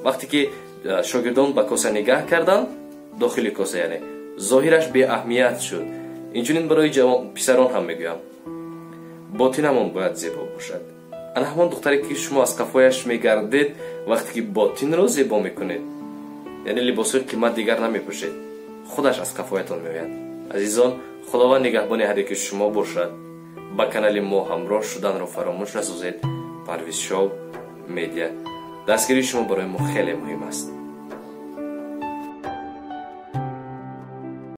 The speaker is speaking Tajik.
Вақте ки шогирдон ба коса нигаҳ карданд, дохили коса, яъне зоҳираш беаҳамият шуд. Инчунин барои писарон ҳам мегӯям, ботинамон бояд зебо бошад. Ана ҳамон духтаре, ки шумо аз қафояш мегардед, вақте ки ботинро зебо мекунед, яъне либосҳои қимат дигар намепӯшед, худаш аз қафоятон меояд. Азизон, Худованд нигаҳбони ҳар яки шумо бошад. Ба канали мо ҳамроҳ шуданро фаромӯш насозед. Парвиз Шоу Медиа. Дастгирии шумо барои мо хеле муҳим аст.